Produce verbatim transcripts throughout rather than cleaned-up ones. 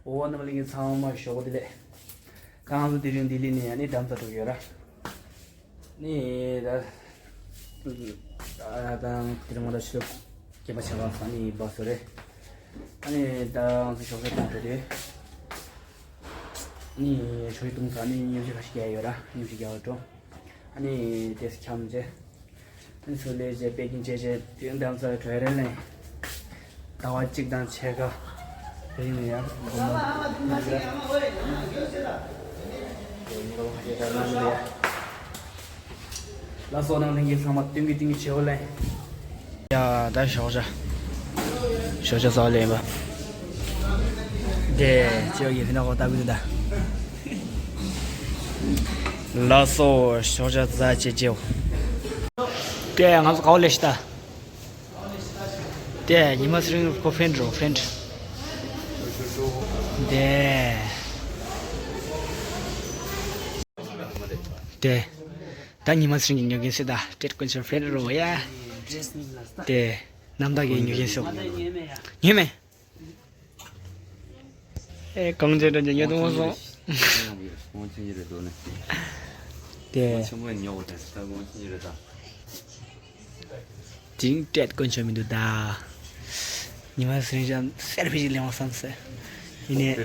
འོ་རྣམ་པ་ལྷན་རྒྱས་ཚང་མ་ཞོགས་པ་བདེ་ལེགས། ད་ང་ཚོ་དེ་རིང་ལྡི་ལི་ནས་ཡང་ནི་རྡ་རམ་ས་འགྲོ་གི་ཡོད་ར། ནི་ད་ཨ་ད་དེ་རིང་ང་ད་ཕྱི་ལོགས་སྐྱེས་པ་ཆེ་བ་ས་ནི་བ་སོ་རེད། ཨ་ནི་ད་ང་ཚོ་ཞོགས་ཇ་བཏུང་འགྲོ་དེ། ནི་ཞོགས་ཇ་བཏུང་ས་ནི་སྙུང་གཞི་ཁ་ཤས་རྒྱག་ཡོད་ར། སྙུང་གཞི་རྒྱག་འགྲོ། ཨ་ནི་དེ་ཚོ་འཁྱམ་རྗེས། ཨ་ནི་ཚུར་སླེབས་རྗེས་དཔེ་སྐྱིད་བྱས་རྗེས་དེ་རྡ་རམ་ས་ལ་བྲོས་རན་ལེ། ཟླ་བ་གཅིག་དང་ཕྱེད་ཀ་རིང་ལ་ཡང་སྒོར་མོ་ལ་སོགས་རྣམས་ལྷན་རྒྱས་ཚང་མ་སྟོན་གི་སྟོན་གི་བྱེད་འོ་ལེ། ཡ་ད་ཞོགས་ཇ། ཞོགས་ཇ་ཟ་ལེ་ཡིན་པ། དེ་ཅི་ཡོད་ཡིན་ཕི་ན་གོ་ལྟ་གི་འདུག་ད། ལགས་སོ་ཞོགས་ཇ་ཟ་བྱེད་ཅེའོ། དེ་ང་ཚོ་ག་བ་ལས་ཤི་ད། དེ་ཉི་མ་ཚེ་རིང་ཁོ་ཕྲེན་རོ་ཕྲེན། དེ། དེ། ད་ཉི་མ་ཚེ་རིང་གི་ཉོ་གིན་སི་ད་ཏེར་དཀོན་མཆོག་ཕྲེན་རོ་ཡ། དེ། ནམ་ད་གི་ཉོ་གིན་སོ། ཉོས་མེད། ཨེ་གང་ཅི་འདྲ་ཅི་ཉོ་དུང་སོང་། དེ། དེང་ཏེར་དཀོན་མཆོག་མི་འདུག་ད། ཉི་མ་ཚེ་རིང་ཅང་སེར་ཕི་ཞིག་ལེན་བ་བསམ་སེ། ཡིན་ནས་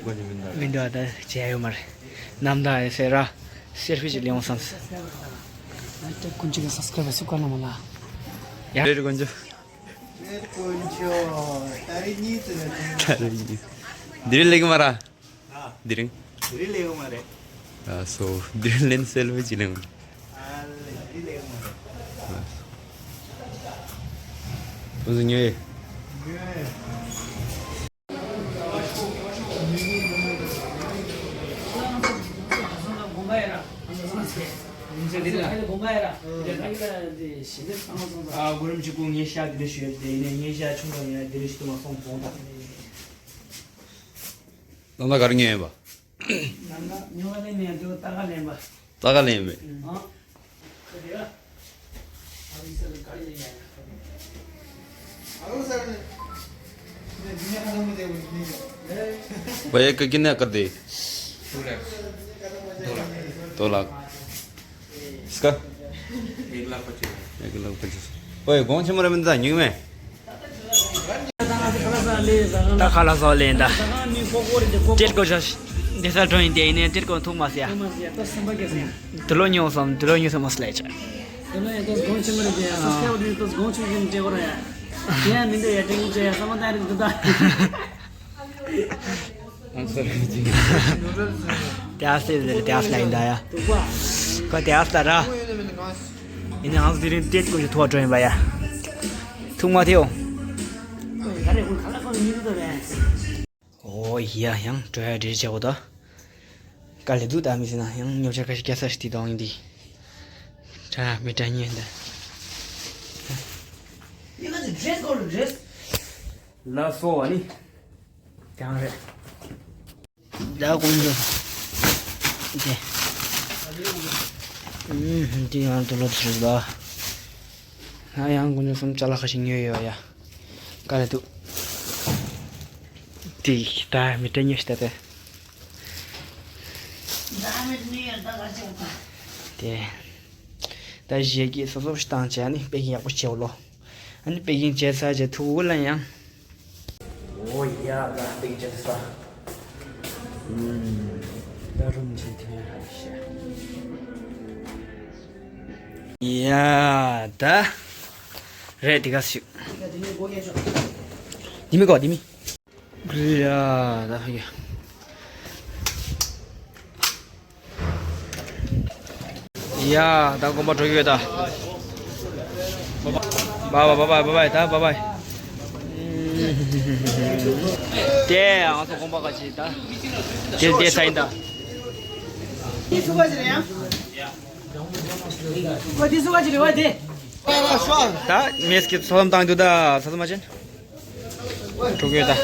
མི་འདུག་ད་བྱས་ཡོད་མ་རེད། ནམ་ད་ཡོད་སེ་ར་སེར་ཕི་ཞིག་ལེན་བ་བསམ་སེ། ཏེར་དཀོན་མཆོག་གི་སབ་སི་ཀ་རེབ་སུ་ཀ་ན་མ་ལ། ཡ། ཏེར་དཀོན་མཆོག་ཏེར་དཀོན་མཆོག་ད་རེས་གཉིས་ཙམ་ལ་ད་རེས་གཉིས། འདི་རེད་ལེགས་མ་ར། ཨ། འདི་རིང་། འདི་རིང་ལེགས་མ་རེད། ཨ་སོ། འདི་རིང་ལེན་སེལ་བེ་ཅི་ལེན། ཨ་ལེ་འདི་ལེགས་མ་རེད། ཨ་སོ། ཁོང་ཚོ་ཉོས་ཡོད། ཉོས་ཡོད། ཨ་གོ་རིམ་གཅིག་གོ་ངས་ཤ་འདི་འདྲ་ཞུས་ཏེ་ཡིན་ནའི་ངས་ཤ་ཆུང་བ་ཡིན་ན་འདི་འདྲ་ཞུ་ཐུབ་མ་སོང་བོང་ད། ད་ལྟ་ག་རེ་ཉོས་ཡོད་པ། ད་ལྟ་ཉོ་བ་ལེན་ནས་འདི་ལྟ་ག་ལེན་པ། ལྟ་ག་ལེན་པས། ཨ། ཁ་དེ་ལ། ཨ་རུ་སར་ག་རེ་ལེན་ཡ། ཨ་རུ་སར་ནས། भैया का कितना कर दे? दो लाख। दो लाख। इसका? एक लाख पच्चीस। एक लाख पच्चीस। ओए, कौन से मरे में था? न्यू में? ད་ཁ་ལག་ཟ་ལེན་ད། ཏེར་ཀོ་ཤ། འདི་ས་གྲོན་ཡིན་དེ་ཡིན་ནའི་ཏེར་ཀོ་ཐུག་མ་སི་ཡ། དུ་ལོ་ཉོ་སམ་དུ་ལོ་ཉོ་སམ་མ་སི་ལེ་ཆ། དུ་ལོ་ཡ་ཏོ་སྒོང་ཆེན་མོ་རེད་དེ་ཡ་སབ་སི་ཀ་རེབ་དུ་སྒོང་ཆུང་ཆུང་ཅེ་གོ་ར་ཡ། དེ་ཡ་མི་འདི་ཡ་ཏྲིང་ཅེ་ཡ་ས་མ་ཏང་རེད་དུ་ད། དེ་ཨ་སེ་དེ་དེ་ཨ་སེ་ལ་ཡིན་ད་ཡ། ཁོ་དེ་ཨ་སེ་ལ་ར། ཡིན་ནའང་དེ་རིང་ཏེར་ཀོ་ཤ་ཐུག་གྲོན་ཡིན་པ་ཡ། ཐུག་མ་ཐེའོ། ཨོ་ཡ་ཡང་འགྲོ་ཡ་འདྲེ་བྱེད་གོ་ད། དཀའ་ལས་འདུག་ད་མི་ཟེར་ན་ཡང་ཉོ་ཆ་ཁ་ཤས་སྐྱ་ས་ཞིག་དེ་དང་ཡིན་དེ། དྲ་མི་དྲ་ཉན་ད། ལ་སོ་བ་ནི། ཀྱང་རེད། ད་ཀུན་སློང་། དེ། ཨུམ། དེ་ཡང་དུ་ལོ་ཚོད་ལ། ང་ཡང་ཀུན་སློང་སུམ་ཅ་ལག་ཁ་ཤས་ཉོས་ཡོད་ཡ། དཀའ་ལས་འདུག་དེ་ད་མི་དྲན་ཉོས་ཤི་ད་དེ། དེ། ད་གཞས་ཀྱི་སོ་སོ་ཞིག་བཏང་བྱས་ནི་དཔེ་ཡག་པོ་བྱེད་ལོ། ཨ་ནི་དཔེ་ཡིན་བྱས་ཚར་རྗེས་ཐུག་ལ་ཡང་། ཨོ་ཡ་ད་དཔེ་ཡིན་བྱས་ཚར། ཨུམ། ད་རུམ་བྱས་ཐོན་ཧ་ཤ། ཡ་ད། རེད་དེ་ག་ཞིག་དེ་མི་གོ་དེ་མི། རེད་ཡ་ད་ཧ་གི། ཡ་ད་དགོན་པ་འགྲོ་གི་ཡོད་ད། བ་བ་བ་བ་བ་བ་ད་བ་བ། དེ་ང་ཚོ་དགོན་པ་ག་ཅི་ད། དེ་དེ་ས་ཡིན་ད། ད་མེས་ཀྱི་ཚོགས་ལམ་བཏང་འདུག་ད་ས་ས་མ་ཅན། འགྲོ་གི་ཡོད་ད།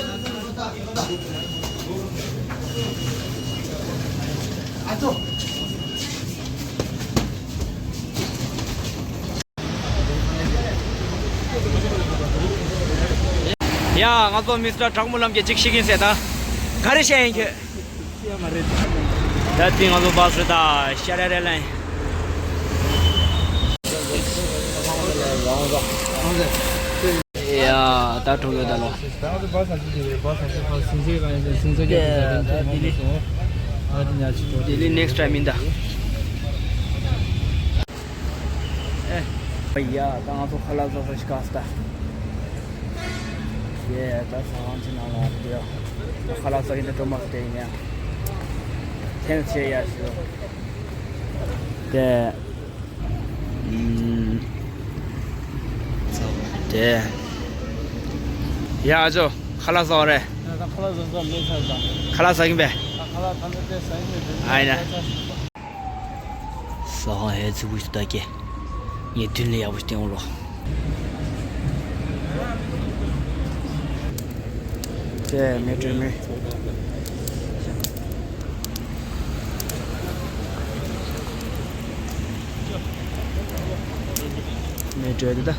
ཡ་ང་ཚོ་མི་སི་ཊར་དྲག་མོ་ལམ་གྱི་ཅིག་ཤི་གིན་ཟེར་ད། ག་རེ་བཤད་ཡིན་ཁྱོད། ད་ཐེངས་ང་ཚོ་བཱ་སི་རེད་ད། ཤ་ར་རེ་ལན། ཡ་ད་གྲོགས་ཡོད་ད་ལོ། ལྡི་ལི་ནེགསི་ཊའིམ་ཡིན་ད། ཨེ། ཡ་ད་ང་ཚོ་ཁ་ལག་བཟོ་ས་ཞིག་ག་སྟ། ཡེ་ད་ས་ཁང་ཆེ་ནང་ལ་ཡོད། ཁ་ལག་བཟོ་ཡིན་ད་གྲོ་མ་སྟེ་ཡིན་ཡ། ཐེངས་ཆེ་ཡ་ཞུ། དེ། ཨུམ། དེ། ཡ་ཨ་ཅོ་ཁ་ལག་བཟོ་རེད། ཁ་ལག་བཟོ་བཟོ་མེད་ཚར་ད། ཁ་ལག་བཟོ་གིན་པས། ཁ་ལག་ཐམས་ཅད་བཟོ་ཡིན་མེད་དེ། ཨ་ཡིན་ན། ས་ཧ་ཧེ་ཙི་བུ་ཞིག་ད་ཀྱེ། ངས་མདུན་ལ་ཡག་པོ་ཞིག་བསྟན་འོང་ལོ། ཅེ་མེ་ཏྲོ་མེ། མེ་ཏྲོ་དེ་ད།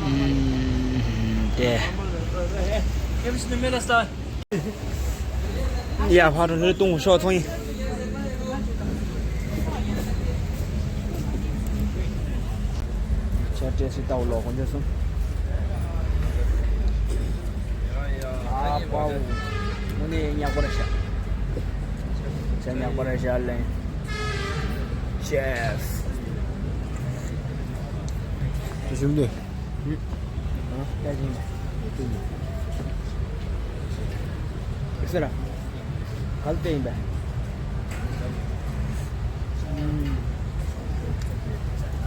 ཨུམ། དེ། ཡ་ཕ་རོ་ལོས་གཏོང་ཤོག་ཚོང་ཡིན། ཆ་སྤྲད་སི་ལྟ་བུ་ལོག་གོ་འཇོག་སོང་། ཨ་པའོ། དངོས་གནས་ཉག་པ་རེད་ཤག་ཆ་ཉག་པ་རེད་ཤག་ལན། ཅེས། ཞུ་ཞུ་འདི། ཨ། ཨེ་ཟེར་ར། ག་ལ་བལྟས་ཡིན་པས།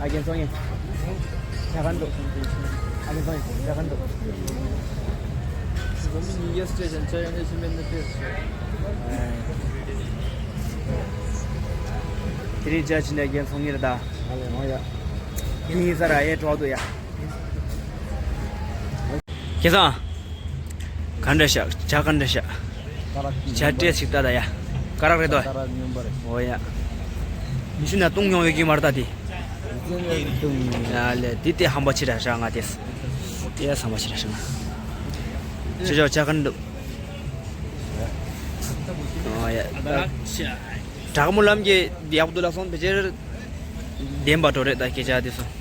ཨ་རྒན་ཚོང་ཡིན། ཇ་ག་འདུག་ཨ་རྒན་ཚོང་ཡིན། ཇ་ག་འདུག་དེ་རིང་ཇ་ཕྱིན་ནས་རྒན་ཚོང་ངེར་ད། ཨ་ལས་མ་ཡ། ཡིན་ས་ར་ཨེ་གྲོགས་འདུག་ཡ། ཁྱེད་ཚང་། ག་འདྲ་ཤག་ཇ་ག་འདྲ་ཤག་ཇ་སྤྲད་ཅིག་ལྟ་ད་ཡ། ཀ་རག་རེད་དོ། འོ་ཡ། མི་ཤི་ན་བཏུང་མྱོང་ཡོད་ཀྱི་མ་རེད་ད་དེ། ཡ་ལེ་དེ་དེ་ཧམ་པ་ཆེ་ར་ཤག་ང་དེས། དེ་ཡ་ཧམ་པ་ཆེ་ར་ཤག་ང་། ཆོས་ཆོས་ཇ་ག་འདུག་འོ་ཡ། དྲག་མོ་ལམ་གྱི་ཡག་པོ་འདུག་ལ་སོང་དེ་ཕྱིར། བདེན་པ་འགྲོ་རེད་ད་སྐད་ཆ་དེ་སོང་།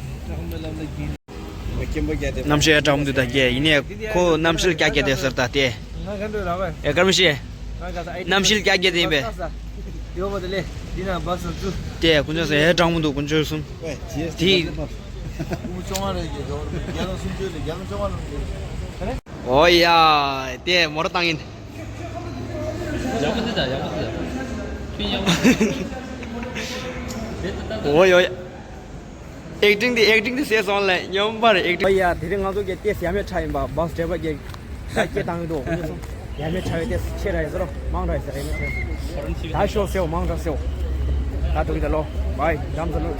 གནམ་གཤིས་ཡ་གྲང་མོ་འདུག་ད་སྐད་ཡིན་ནའི་ཁོ་གནམ་གཤིས་ཀྱག་ཀྱག་དེ་ཟེར་ད་དེ། ཨེ་སྐར་མ་ཤེས། གནམ་གཤིས་ཀྱག་ཀྱག་དེ་ཡིན་པས། དེ་ཁོ་ཚོ་ཟེར་ཡ་གྲང་མོ་འདུག་ཁོ་ཚོ་གསུམ། དེ། འོ་ཡ། དེ་མོ་ར་བཏང་ཡིན། ཡག་པོ་འདི་ད་ཡག་པོ་འདི་ད། ཕིན་ཡག་པོ་འདི། འོ་ཡོ་ཡ། ཨེག་ཊིང་འདི་ཨེག་ཊིང་འདི་ཟེར་སོང་ལེ་སྙོམས་པར་ཨེག་ཊིང་། ཨོ་ཡ་དེ་རིང་ང་ཚོ་གི་ཏེས་ཡ་མེད་ཁྲ་ཡིན་པ་བཱས་ཌེ་བར་གི་ད་སྐད་བཏང་གི་འདུག་ཡ་མེད་ཁྲ་བའི་ཏེས་ཆེ་ར་ཡི་ཟེར་རོ་མང་ར་ཡི་ཟེར་ཡ་མེད་ཁྲ་ད་ཤོག་སེའོ་མང་ར་སེའོ་ད་དུང་ད་ལོ་བའི་འགྲམ་ཟ་ལོ།